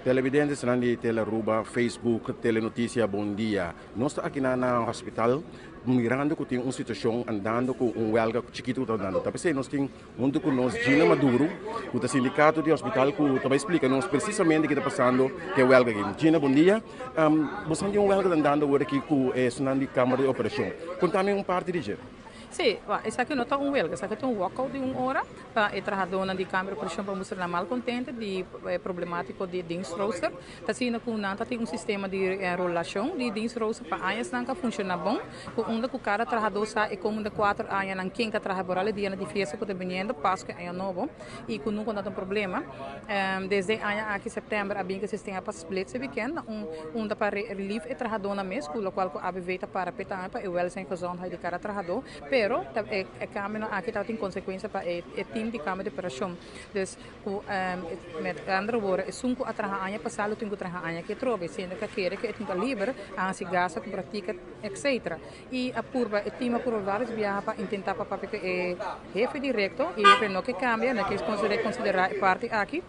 Televidentenan di Telearuba, Facebook, Telenoticia, bon dia. Nos ta aki na hospital mirando cu tin un situacion andando cu un welga chikito cu ta andando. Ta pesey nos tin hunto cu nos Gina Maduro cu ta sindicato di hospital cu ta bay splica nos precisamente ki ta pasando cu e welga aki. Gina, bon dia. Bo sa tin un welga ta andando awor aki cu esunnan di camera di operacion. Contami un parti di dje. Sí, esaki no ta un welga, esaki ta un walkout di un ora pa e trahadónan di Kamber di Operashon pa mustra nan malkontento di e problemátiko di dienstrooster. Ta asina ku nan ta tin un sistema di rolashon di dienstrooster pa añasnan ka funshoná bon, ku unda ku kada trahadó sa e komo de kuater añanan ken ta traha boral e dianan di fiesta ku ta biniendo, Pasku i Aña Nobo, i ku nunka no ta un problema. Desde e aña aki sèptèmber a bin ku e sistema pa splits e wikènt na un unda pa relief e trahadónan mes, ku lokual ku ABV ta para p'e tambe pa e wèlzijn gezondheid di kada trahadó. Pero ta e kambionan aki tabatin konsekuensia pa e tim di kambio di operashon. Dus ku met andere woorden esun ku a traha aña pasá lo tin ku traha aña aki atrobe, siendo ku a kere ku e tin ta liber a hasi gasto, kumpra tiket etcetera. I a purba e tim a purba vários biaha pa intentá pa papia ku e hefe direkto i e hefe no ke kambia, no ke konsiderá e parti aki.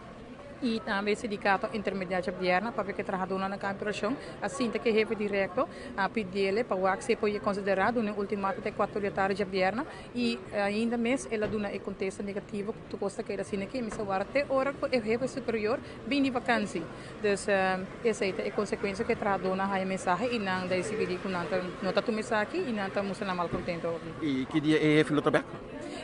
I tambe e sindikato a intermediá djabièrnè papia ku e trahadónan na kambio operashon a sinta ku e hefe direkto a pidiele pa wak si e por konsiderá duna e ultimato te kuater di tardi djabièrnè i ainda mes el a duna e kontesta negativo ku tur kos ta keda asina aki. Mi sa wara te ora ku e hefe superior bin di vakansi. Dus esei ta e konsekuensia ku e trahadónan haña mensahe i nan ta disidí ku nan ta no ta tuma esaki i nan ta mustra nan malkontento. I ki dia e hefe lo ta bèk?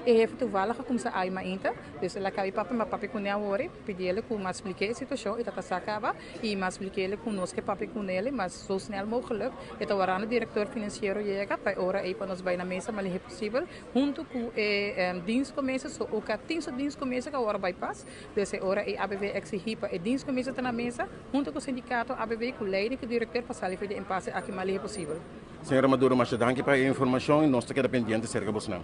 E hefe toevallig a kumsa ai mainta. Dus el a kabi papia, ma papia kuné awor, pidiele ku mas spliké e situashon, e ta ta sa kaba, i mas splikéle ku nos ke papia kunele, mas zo snel mogelijk e ta warando direktor finansiero yega pa e ora ei pa nos bai na mesa mas lihé posibel huntu ku e dienstcommissie, so oka tin su dienstcommissie ku awor a bai pas, dus e ora ei ABV a eksigí pa e dienstcommissie ta na mesa huntu ku sindikato ABV ku leiding ku direktor pa sali for di e impase aki mas lihé posibel. Señora Maduro masha danki pa e informashon i nos ta keda pendiente serka bosnan.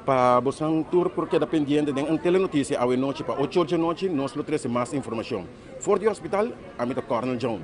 Pa bosan tur por keda pendiente den un Telenoticia awe nochi pa ocho or dje nochi nos lo trece mas informacion. For di hospital, ami ta Cornel Jones.